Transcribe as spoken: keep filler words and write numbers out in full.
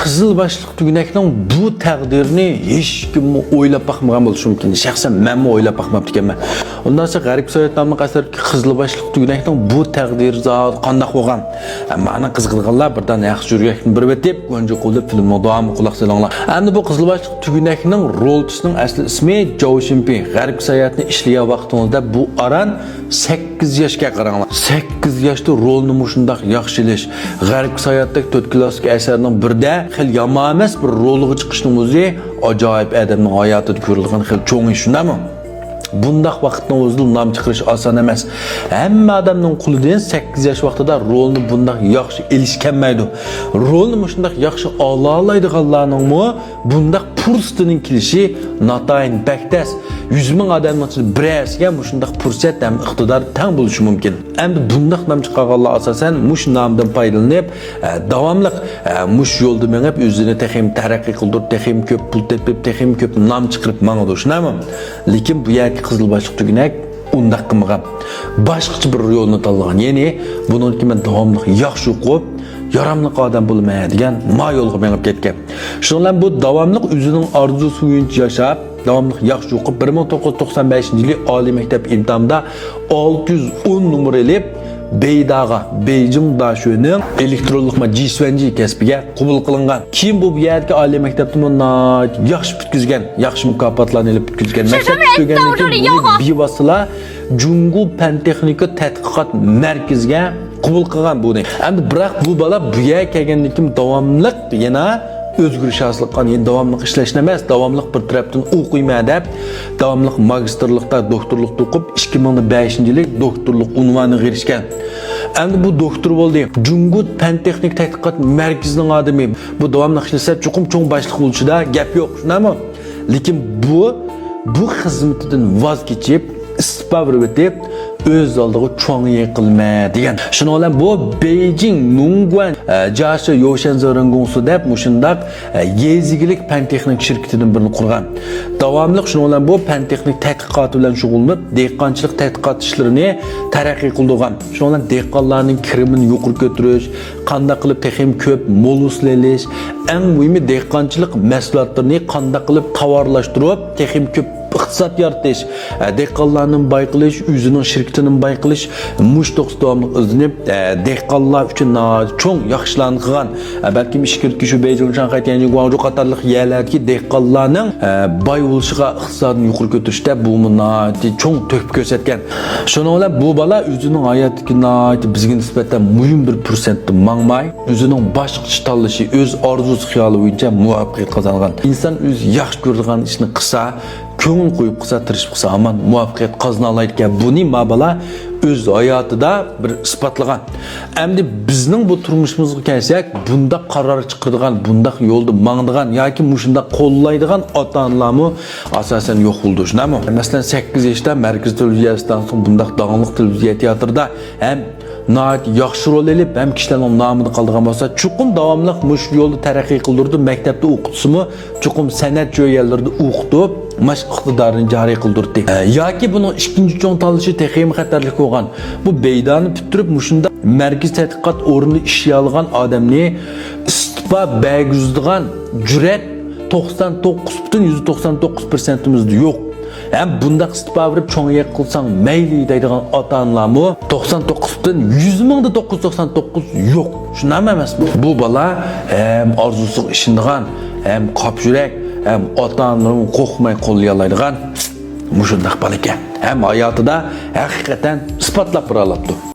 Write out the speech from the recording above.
قىزىل باشلىق تۈگۈنەكنىڭ بۇ تەقدىرىنى ھېچكىممۇ ئويلاپ باقمىغان بولۇشى مۇمكىن. شەخسەن مەنمۇ ئويلاپ باقماپتىكەنمەن. ئۇنداقسا غەربكە ساياھەت ناملىق ئەسەردىكى قىزىل باشلىق تۈگۈنەكنىڭ بۇ تەقدىرى زادى قانداق بولغان؟ ئەمما ئانا قىزىقىدىغانلار بىردان ياخشى يۈرەكنى بېرىۋېتىپ، گۇنجۇ قولىدىپ فىلىمنىڭ داۋامىغا قۇلاق سېلىڭلار. ئەمدى بۇ قىزىل باشلىق تۈگۈنەكنىڭ رولچىسىنىڭ ئەسلى ئىسمى جاۋ شىنپىڭ. غەربكە ساياھەتنى ئىشلىگەن ۋاقتىڭىزدا بۇ ئاران سەككىز ياشكەن قاراڭلار. سەككىز ياشتا رولنى مۇشۇنداق ياخشى ئېلىش. غەربكە ساياھەتتەك تۆت كلاسسىك ئەسەرنىڭ بىردە خېلى يامان ئەمەس بىر رولىغا چىقىشنىڭ ئۆزى ئاجايىپ ئادەمنىڭ ھاياتىدا كۆرۈلىدىغان خېلى چوڭ ئىش، شۇنداقمۇ؟ بۇنداق ۋاقىتنىڭ ئۆزىدىلا نام چىقىرىش ئاسان ئەمەس. ھەممە ئادەمنىڭ قولىدىن سەككىز ياش ۋاقتىدا رولنى بۇنداق ياخشى ئېلىش كەلمەيدۇ. رولنى مۇشۇنداق ياخشى ئالالايدىغانلارنىڭمۇ بۇنداق پۇرسىتىنىڭ كېلىشى ناتايىن بەك تەس. يۈز مىڭ ئادەمنىڭ ئىچىدە بىرەرسىگە مۇشۇنداق پۇرسەت ھەم ئىقتىدار تەڭ بولۇشى مۇمكىن. ئەمدى بۇنداق نام چىقارغانلار ئاساسەن مۇشۇ نامدىن پايدىلىنىپ، ئە، داۋاملىق، ئە، مۇشۇ يولدا مېڭىپ، ئۆزىنى تېخىمۇ تەرەققىي قىلدۇرۇپ، تېخىمۇ كۆپ پۇل تېپىپ، تېخىمۇ كۆپ نام چىقىرىپ ماڭىدۇ، شۇنداقمۇ؟ لېكىن بۇ يەردىكى قىزىل باشلىق تۈگۈنەك ئۇنداق قىلمىغان. باشقىچە بىر يولنى تاللىغان. يەنى بۇنىڭدىكى مەن داۋاملىق ياخشى ئوقۇپ، ياراملىق ئادەم بولىمەن دېگەن ما يولغا مېڭىپ كەتكەن. شۇنىڭ بىلەن بۇ داۋاملىق ئۆزىنىڭ ئارزۇسى بويىچە ياشاپ، داۋاملىق ياخشى ئوقۇپ، بىر مىڭ توققۇز يۈز توقسان بەشىنچى يىلى ئالىي مەكتەپ ئىمتىھانىدا ئالتە يۈز ئون نومۇر ئېلىپ، بېيداغا، بېيجىڭ داشۆنىڭ ئېلېكترونلۇق جىسۈەنجى كەسپىگە قوبۇل قىلىنغان. كېيىن بۇ، بۇ يەردىكى ئالىي مەكتەپتىمۇ ناھايىتى ياخشى پۈتكۈزگەن، ياخشى مۇكاپاتلارنى ئېلىپ پۈتكۈزگەن. مەكتەپتە پۈتكۈزگەندىن كېيىن بۇنى بىۋاسىتىلا جۇڭگو پەن تېخنىكا تەتقىقات مەركىزىگە قوبۇل قىلغان بۇنى. ئەمدى بىراق بۇ بالا بۇ يەرگە كەلگەندىن كېيىن داۋاملىق يەنە ئۆزگىرىش ھاسىل قىلغان، يەنى داۋاملىق ئىشلەشنى ئەمەس، داۋاملىق بىر تەرەپتىن ئوقۇيمەن دەپ، داۋاملىق ماگىستىرلىقتا، دوكتورلۇقتا ئوقۇپ، ئىككى مىڭ بەشىنچى يىلى دوكتورلۇق ئۇنۋانىغا ئېرىشكەن. ئەمدى بۇ دوكتور بولدى. جۇڭگو پەن تېخنىك تەتقىقات مەركىزىنىڭ ئادىمى. بۇ داۋاملىق ئىشلىسە، چوقۇم چوڭ باشلىق بولۇشىدا گەپ يوق، شۇنداقمۇ؟ لېكىن بۇ، بۇ خىزمىتىدىن ۋاز كېچىپ، ئىستېپا بېرىۋېتىپ، ئۆز ئالدىغا چۇاڭيې قىلىمەن دېگەن. شۇنىڭ بىلەن بۇ بېيجىڭ نۇڭگۇەن، ئە، جياشى يوشەنزې رېنگوڭسۇ دەپ مۇشۇنداق، ئە، يېزا ئىگىلىك پەن تېخنىك شىركىتىدىن بىرنى قۇرغان. داۋاملىق شۇنىڭ بىلەن بۇ پەن تېخنىك تەتقىقاتى بىلەن شۇغۇللىنىپ، دېھقانچىلىق تەتقىقات ئىشلىرىنى تەرەققىي قىلدۇرغان. شۇنىڭ بىلەن دېھقانلارنىڭ كىرىمىنى يۇقىرى كۆتۈرۈش، قانداق قىلىپ تېخىمۇ كۆپ مول ھوسۇل ئېلىش، ئەڭ مۇھىمى دېھقانچىلىق مەھسۇلاتلىرىنى قانداق قىلىپ تاۋارلاشتۇرۇپ، تېخىمۇ كۆپ ئىقتىساد يارىتىش، ئە، دېھقانلارنىمۇ باي قىلىش، ئۆزىنىڭ شىركىتىنىمۇ باي قىلىش، مۇشۇ توغرىسىدا داۋاملىق ئىزدىنىپ، ئە، دېھقانلار ئۈچۈن ناھايىتى چوڭ ياخشى ئىشلارنى قىلغان. ئە، بەلكىم ئىچكىرىدىكى شۇ بېيجىڭ، شاڭخەي، تيەنجىن، گۇاڭجۇ قاتارلىق يەرلەردىكى دېھقانلارنىڭ، ئە، باي بولۇشىغا، ئىقتىسادىنى يۇقىرى كۆتۈرۈشتە بۇمۇ ناھايىتى چوڭ تۆھپە كۆرسەتكەن. شۇنىڭ بىلەن بۇ بالا ئۆزىنىڭ ھاياتىدىكى ناھايىتى بىزگە نىسبەتەن مۇھىم بىر پۇرسەتتە ماڭماي، ئۆزىنىڭ باشقىچە تاللىشى، ئۆز ئارزۇسى، خىيالى بويىچە مۇۋەپپەقىيەت قازانغان. ئىنسان ئۆزى ياخشى كۆرىدىغان ئىشنى قىلسا، كۆڭۈل قويۇپ قىلسا، تىرىشىپ قىلسا، ھامان مۇۋەپپەقىيەت قازىنالايدىكەن. بۇنى ما بالا ئۆز ھاياتىدا بىر ئىسپاتلىغان. ئەمدى بىزنىڭ بۇ تۇرمۇشىمىزغا كەلسەك، بۇنداق قارار چىقىرىدىغان، بۇنداق يولدا ماڭىدىغان ياكى مۇشۇنداق قوللايدىغان ئاتا-ئانىلارمۇ ئاساسەن يوق بولىدۇ، شۇنداقمۇ؟ مەسىلەن، سەككىز ياشتا مەركىزىي تېلېۋىزىيە ئىستانسىسىنىڭ بۇنداق داڭلىق تېلېۋىزىيە تىياتىرىدا ھەم ناھايىتى ياخشى رول ئېلىپ، ھەم كىشىلەرنىڭ نامىدا قالىدىغان بولسا، چوقۇم داۋاملىق مۇشۇ يولدا تەرەققىي قىلدۇرىدۇ. مەكتەپتە ئوقۇتسىمۇ، چوقۇم سەنئەت جۆيەنلىرىدە ئوقۇتۇپ، ماش ئىقتىدارىنى جارى قىلدۇرتتى. ئە، ياكى بۇنىڭ ئىككىنچى چوڭ تاللىشى تېخىمۇ خەتەرلىك بولغان. بۇ بېيدانى پۈتتۈرۈپ، مۇشۇنداق مەركىزىي تەتقىقات ئورنىدا ئىشلىيالىغان ئادەمنى ئىستېپا بەرگۈزىدىغان جۈرئەت توقسان توققۇز پۈتۈن يۈزدە توقسان توققۇز پىرسەنتىمىزدە يوق. ھەم بۇنداق ئىستېپا بېرىپ چوڭ يەر قىلساڭ مەيلى دەيدىغان ئاتا-ئانىلارمۇ توقسان توققۇز پۈتۈن يۈز مىڭدا توققۇز يۈز توقسان توققۇز يوق. شۇنداقمۇ ئەمەسمۇ؟ بۇ بالا ھەم ئارزۇسىغا ئىشىنىدىغان، ھەم قاپ يۈرەك، ھەم ئاتا-ئانىلىرىمۇ قورقماي قوللىيالايدىغان مۇشۇنداق بالا ئىكەن. ھەم ھاياتىدا ھەقىقەتەن ئىسپاتلاپ بېرەلەپتۇ.